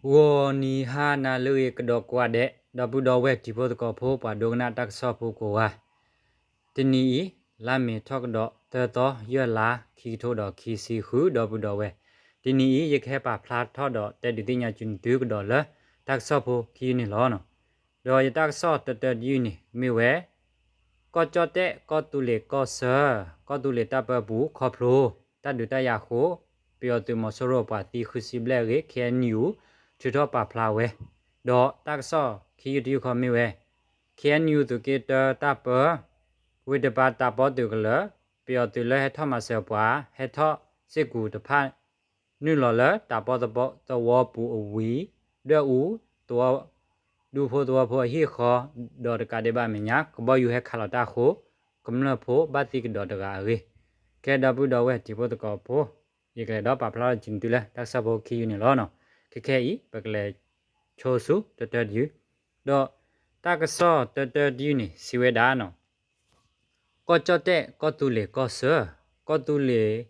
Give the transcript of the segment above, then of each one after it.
ဂီၤနံၤဟါနၤလၢအဂ့ၤကဒီးကိးဂၤဒဲး ဒီပုၢ်ဒီဝဲၢ်တံၤဖိသကိးဖိ ပှၤဒိကနၣ်တၢ်ကစီၣ်ဖိကိးဂၤ, တနံၤအံၤ လါမ့ၤထီၣ်ကဒီးသၢသီ ယဲၢ်လါ ခံကထိဒီးခံဆံဃု ဒီပုၢ်ဒီဝဲၢ်, တနံၤအံၤ ယကဟဲပာ်ဖျါထီၣ်ဒီးတဲဒုးသ့ၣ်ညါက့ၤသုကဒီးလၢ တၢ်ကစီၣ်ဖိခံယုၢ်န့ၣ်လီၤ. ဒီးယတၢ်ကစီၣ်တတၢတယုၢ်န့ၣ် မ့ၢ်ဝဲ ကီၢ်ကၠီၣ်တဲၣ် ကီၢ်သူလ့ၤကီၢ်ဆၢ ကီၢ်သူလ့ၤတၢ်ပၢပူၤ ခီဖျိ တၢ်ဒုးတၢ်ယၤအဃိ ပယီၤသုးမီၤစိရိၤပှၤသံဃုဆံဘျဲၣ်အဂ့ၢ် ခ့ၣ်အဲၣ်ယူၣ် ထုးထီၣ်ပာ်ဖျါဝဲ, ဒီးတၢ်ကစီၣ်ခံယုၢ်တယုၢ်ခီမ့ၢ်ဝဲ ခ့ၣ်အဲၣ်ယူၣ် သုးက့တၢတၢ်ပၢ ဝ့ၢ်တပၤတၢ်ပီသုးကလၢၤ ပယီၤသုးလၢဟဲထီၣ်မၤစၢၤပှၤ ဟဲထီၣ်စ့ၢ်ကီးတဖၣ် နုာ်လီၤလၢတၢ်ပီသဝီပူၤအဝံၤ ဒွဲၣ်အူ သဝီ ဒူဖိသဝီဖိအဟံၣ်အဃီ ဒီးတကးဒံးဘၣ်အမဲာ်ညါ ကဘီယူၤဟဲခးလီၤတၢ်အဃိ ကမျၢၢ်ဖိဘၣ်သံကဒီးတဂၤအဂ့ၢ်, ကဲဒီပုၢ်ဒီဝဲၢ်တံၤဖိသကိးဖိ ယကလဲၤဒီးပာ်ဖျါထီၣ်က့ၤသုလၢ တၢ်ကစီၣ်ဖိခံယုၢ်န့ၣ်လီၤ. ခဲခဲအံၤ ပကလဲၤဆိဆူတတၢတယုၢ်, ဒီးတၢ်ကစီၣ်တတၢတယုၢ်န့ၣ် စံးဝဲဒၣ် ကီၢ်ကၠီၣ်တဲၣ် ကီၢ်သူလ့ၤကီၢ်ဆၢ ကီၢ်သူလ့ၤ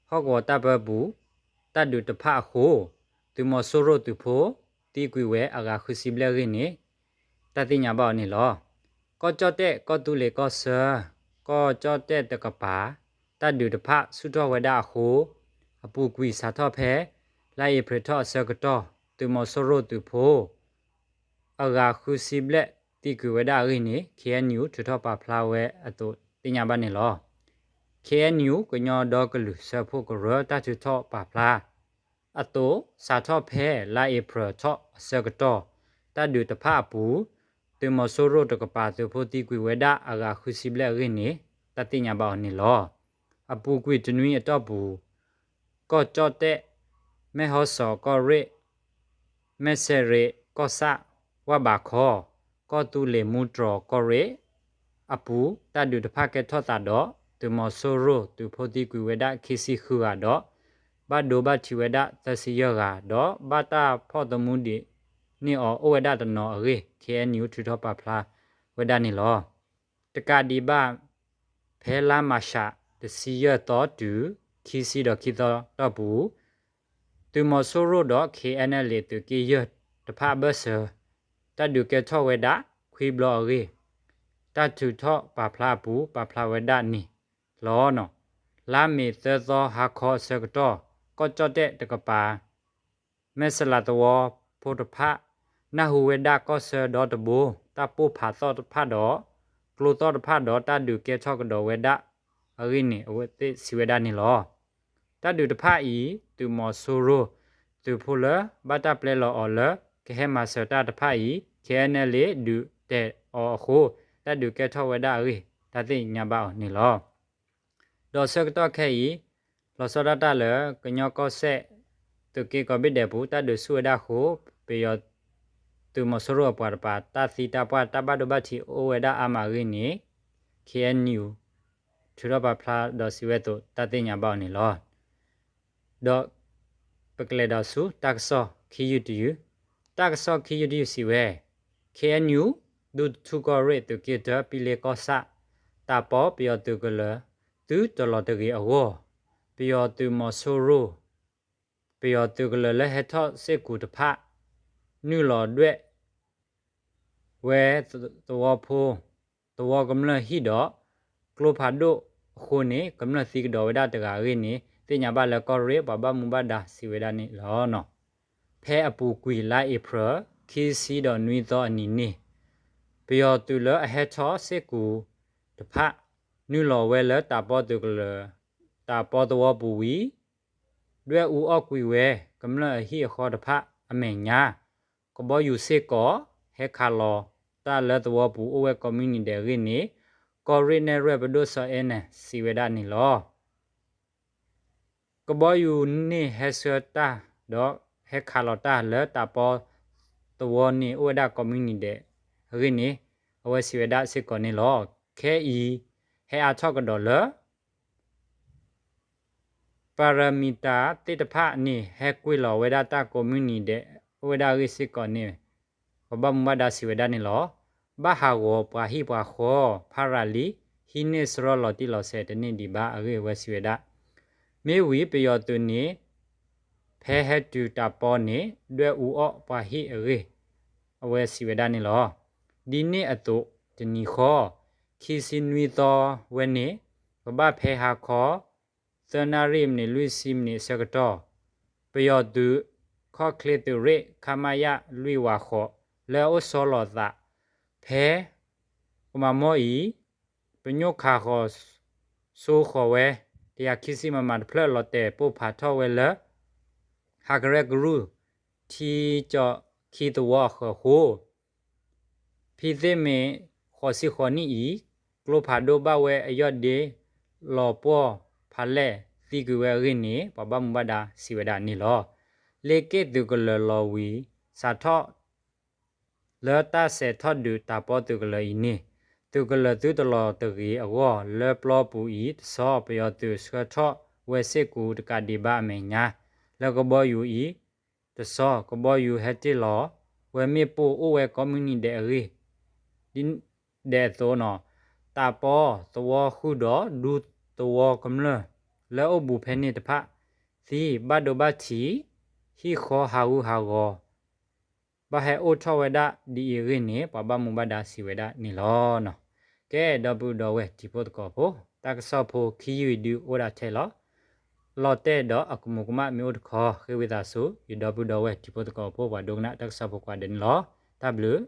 ဟီၣ်ကဝီၤတၢ်ပၢပူၤ တၢ်ဒုးတဖၣ်အဃိ သုးမီၤစိရိၤသုးဖိ သံကွံာ်ဝဲအဂၤဃုဆံဘျဲၣ်အဂ့ၢ်န့ၣ် တၢ်သ့ၣ်ညါဘၣ်အီၤန့ၣ်လီၤ. ကီၢ်ကၠီၣ်တဲၣ် ကီၢ်သူလ့ၤကီၢ်ဆၢ ကီၢ်ကၠီၣ်တဲၣ်တကပၤ တၢ်ဒုးတဖၣ်ဆူၣ်ထီၣ်ဝဲဒၣ်အဃိ အပူၤကွံာ်စးထီၣ်ဖဲ လါအ့ဖြ့ၣ်ထီၣ်အဆၢကတီၢ် သုးမီၤစိရိၤသုးဖိ အဂၤဃုဆံဘျဲၣ်သံကွံာ်ဝဲဒၣ်အဂ့ၢ်န့ၣ် ခ့ၣ်အဲၣ်ယူၣ် ထုးထီၣ်ပာ်ဖျါဝဲအသိးသ့ၣ်ညါဘၣ်န့ၣ်လီၤ. ခ့ၣ်အဲၣ်ယူၣ် ကညီဒီကလုာ်စၢဖှိၣ်ကရၢ တၢ်ထုးထီၣ်ပာ်ဖျါအသိး စးထီၣ်ဖဲလါအ့ဖြ့ၣ်ထီၣ်အဆၢကတီၢ် တၢ်ဒုးတဖၣ်အပူၤ သုးမီၤစိရိၤတကပၤသုးဖိသံကွံာ်ဝဲဒၣ်အဂၤဃုဆံဘျဲၣ်အဂ့ၢ်န့ၣ် တၢ်သ့ၣ်ညါဘၣ်အီၤန့ၣ်လီၤ. အပူၤကွံာ်တနွံအတီၢ်ပူၤ ကီၢ်ကၠီၣ်တဲၣ် မဲၢ်ဟီၣ်စီၤကီၢ်ရ့ၣ် မဲၢ်စဲးရ့းကီၢ်ဆၣ် ဝၣ်ဘးခီ ကီၢ်သူလ့ၤမူတြီၤကီၢ်ရ့ၣ် အပူၤ တၢ်ဒုးတဖၣ်ကဲထီၣ်သးဒီး သုးမီၤစိရိၤသုးဖိသံကွံာ်ဝဲဒၣ်ခံဆံဃုဂၤဒီး ဘၣ်ဒိဘၣ်ထံးဝဲဒၣ်သၢဆံယဲၢ်ဂၤ ဒီးဘၣ်တၢ်ဖီၣ်သမူဒံးန့ၢ်အီၤအိၣ်ဝဲဒၣ်တနီၤအဂ့ၢ် ခ့ၣ်အဲၣ်ယူၣ် ထုးထီၣ်ပာ်ဖျါဝဲဒၣ်န့ၣ်လီၤ. တကးဒံးဘၣ် ဖဲလါမၢ်ၡး တဆံယဲၢ်သီတုၤ ခံဆံဒီးခံသီတီၢ်ပူၤ သုးမီၤစိရိၤဒီး ခ့ၣ်အဲၣ်ယူၣ် သုးက့ယဲၢ်တဖၣ်အဘၢၣ်စၢၤ တၢ်ဒုးကဲထီၣ်ဝဲဒၣ်ခွံဘျီအဂ့ၢ် တၢ်ထုးထီၣ်ပာ်ဖျါအပူၤ ပာ်ဖျါဝဲဒၣ်န့ၣ်လီၤ. လါမ့ၤသၢသီဟါခီအဆၢကတီၢ် ကီၢ်ကၠီၣ်တဲၣ်တကပၤ မဲၢ်စလးသဝီဖိတဖၣ် နၢ်ဟူဝဲဒၣ်ကီၢ်ဆၢဒီတဘိ တၢ်ပိၢ်ဖးသီၣ်တဖၣ်ဒီး ကျိသီၣ်တဖၣ်ဒီး တၢ်ဒုးကဲထီၣ်ကဒီးဝဲဒၣ်အဂ့ၢ်န့ၣ် အဝဲသ့ၣ်စံးဝဲဒၣ်န့ၣ်လီၤ. တၢ်ဒုးတဖၣ်အံၤ သုးမီၤစိရိၤ သုးဖိလၢဘၣ်တၢ်ပျဲလီၤအီၤလၢ ကဟဲမၤစၢၤတၢ်တဖၣ်အံၤ ခ့ၣ်အဲၣ်ယူၣ် ဒုးတဲာ်အီၤအဃိ တၢ်ဒုးကဲထီၣ်ဝဲဒၣ်အဂ့ၢ် တၢ်သ့ၣ်ညါဘၣ်အီၤန့ၣ်လီၤ. ဒီးဆၢကတီၢ်ခဲအံၤ လီၤဆီဒၣ်တၢ်လၢ ကညီကီၢ်စဲၣ် သုးက့ကိးဘ့ၣ်ဒဲးပူၤ တၢ်ဒုးဆူၣ်ဝဲဒၣ်အဃိ ပယီၤသုးမီၤစိရိၤအပှၤတပၤ တၢ်သံတၢ်ပှၢ် တၢ်ဘၣ်ဒိဘၣ်ထံးအိၣ်ဝဲဒၣ်အါမးအဂ့ၢ်န့ၣ် ခ့ၣ်အဲၣ်ယူၣ် ထုးထီၣ်ပာ်ဖျါဒီးစံးဝဲအသိး တၢ်သ့ၣ်ညါဘၣ်အီၤန့ၣ်လီၤ. ဒီးပကလဲၤဒီးဆူတၢ်ကစီၣ်ခံယုၢ်တယုၢ်, တၢ်ကစီၣ်ခံယုၢ်တယုၢ်စံးဝဲ ခ့ၣ်အဲၣ်ယူၣ် ဒူသထူၣ်ကီၢ်ရ့ၣ် သုးက့တၢ ပံလ့ကီၢ်ဆၣ် တၢ်ပီပယီၤသုးကလၢၤ သုတလီၤတဂ့ၤအဂီၢ် ပယီၤသုးမီၤစိရိၤ ပယီၤသုးကလၢၤလၢဟဲထီၣ်စ့ၢ်ကီးတဖၣ် နုာ်လီၤဒွဲၣ် ဝဲသဝီဖိ သဝီကမျၢၢ်ဟံၣ်ဒီး ကျိဖးဒိၣ်အဃိန့ၣ် ကမျၢၢ်သံကဒီးဝဲဒၣ်တဂၤအဂ့ၢ်န့ၣ် သ့ၣ်ညါဘၣ်လၢကီၢ်ရ့ၣ်ပှၤဘၣ်မူဘၣ်ဒါစံးဝဲဒၣ်န့ၣ်လီၤ. ဖဲအပူၤကွံာ်လါအ့ဖြ့ၣ် ခံဆံဒီးနွံသီအနံၤန့ၣ် ပယီၤသုးလၢအဟဲထီၣ်စ့ၢ်ကီးတဖၣ် နုာ်လီၤဝဲလၢတၢ်ပီသုးကလၢၤ တၢ်ပီသဝီပူၤဝံၤ ဒွဲၣ်အူအီၣ်ကွံာ်ဝဲ ကမျၢၢ်အဟံၣ်အဃီတဖၣ်အမဲာ်ညါ ကဘီယူၤစ့ၢ်ကီး ဟဲခးလီၤတၢ်လၢသဝီပူၤအိၣ်ဝဲကိးမုၢ်နံၤဒဲးအဂ့ၢ်န့ၣ် ကီၢ်ရ့ၣ်နဲၣ်ရွဲၣ်ပဒိၣ်စီၤအဲၣ်နဲၣ် စံးဝဲဒၣ်န့ၣ်လီၤ. ကဘီယူၤန့ၣ်ဟဲဆှၢတၢ် ဒီးဟဲခးလီၤတၢ်လၢတၢ်ပီသဝီန့ၣ်အိၣ်ဝဲဒၣ်ကိးမုၢ်နံၤဒဲးအဂ့ၢ်န့ၣ် အဝဲစံးဝဲဒၣ်စ့ၢ်ကီးန့ၣ်လီၤ. ခဲအံၤ ဟဲအါထီၣ်ကဒီးလၢ ပၤရမံၤတၢ်သ့ၣ်တဖၣ်န့ၣ် ဟဲကွံာ်လီၤဝဲဒၣ်တၢ်ကိးမုၢ်နံၤဒဲး အိၣ်ဝဲဒၣ်အဂ့ၢ်စ့ၢ်ကီးန့ၣ် ပှၤဘၣ်မူဘၣ်ဒါစံးဝဲဒၣ်န့ၣ်လီၤ. ဘၣ်ဟးဂီၤပှၤဟံၣ်ပှၤဃီ ဖးရၤလံ ဟံးန့ၢ်စရီလီၤတံၢ်လီၤဆဲးတန့ၢ်ဒံးဘၣ်အဂ့ၢ် အဝဲစံးဝဲဒၣ်. မ့ၢ်ဝံၤပယီၤသုးန့ၣ် ဖ ဖဲဟဲတုၤတၢ်ပီန့ၣ် ဒွဲၣ်အူအီၣ်ပှၤဟံၣ်အဂ့ၢ် အဝဲစံးဝဲဒၣ်န့ၣ်လီၤ. ဒ်န့ၣ်အသိးတနံၤဃီ ခံဆံနွံသီဝဲန့ၣ် ကဘၣ်ဖဲဟါခီ သၢနၣ်ရံၣ်မံးနံးလွံၢ်ဆံမံးနံးအဆၢကတီၢ် ပယီၤသုး ခီၣ်ချ့သုးရ့ၣ် ခမရ လွံၢ်ဝးဃိး လၢအအိၣ်ဆီလီၤသး ဖဲကမၤမိၢ်အံၤ ပညိၣ်ခးဃီၤ စိဃီၤဝဲ တကယၤခံဆံ မမ တဖျၢၣ် လီၤတဲာ်ပိၢ်ဖးထီၣ်ဝဲလၢ ဟးကရဲၣ်ကရူၢ် ထံကၠီခံသဝီအဃၢၤအဃိ ဖံသ့ၣ်မ့ၢ်ဃိးဆံဃိးနံၣ်အံၤ ကျိဖးဒိၣ်ဘၣ်ဝဲအယီၢ်ဒ့ လီၤပှီၢ်ဖးလဲၢ်သံကွံာ်ဝဲအဂ့ၢ်န့ၣ် ပှၤဘၣ်မူဘၣ်ဒါစံးဝဲဒၣ်န့ၣ်လီၤ. လ့က့ၣ်သုးကလၢၤလီၤဝံၤ စးထီၣ် လၢတၢ်စဲးထီၣ်ဒုးတၢ်ပီသုးကလၢၤအံၤန့ၣ် သုးကလၢၤသုတလီၤတဂ့ၤအဂီၢ် လၢပျီပူၤအံၤတဆီ ပယီၤသုးဆှၢထီၣ်ဝဲစ့ၢ်ကီးတကးဒံးဘၣ်အမဲာ်ညါ လၢကဘီယူၤအံၤတဆီ ကဘီယူၤဟဲတ့ၢ်လီၤဝဲမ့ၣ်ပိၢ်အိၣ်ဝဲကိးမုၢ်နံၤဒဲးအဂ့ၢ် ဒ်အသိး တၢ်ပီသဝီဃုာ်ဒီးဒူသဝီကမျၢၢ် လၢအိၣ်ဘူးဖဲန့ၣ်တဖၣ် သံဘၣ်ဒိဘၣ်ထံး ဟံၣ်ဃီဟးဂူာ်ဟးဂီၤ ဘၣ်ဟဲအိၣ်ထီၣ်ဝဲဒၣ်ဒ်အံၤအဂ့ၢ်န့ၣ် ပှၤဘၣ်မူဘၣ်ဒါစံးဝဲဒၣ်န့ၣ်လီၤ. ကဲ ဒီပုၢ်ဒီဝဲၢ်တံၤဖိသကိးဖိ တၢ်ကစီၣ်ဖိခံယုၢ်အံၤဒုးအိၣ်ဒၣ်ထဲလီၤ. လီၤတဲာ်ဒီးအကမူးကမၣ်မ့ၢ်အိၣ်တခီ ဃ့ဝံသးစူၤ ယဒီပုၢ်ဒီဝဲၢ်တံၤဖိသကိးဖိ ပှၤဒိကနၣ်တၢ်ကစီၣ်ဖိကိးဂၤဒဲးန့ၣ်လီၤ. တၢ်ဘျုး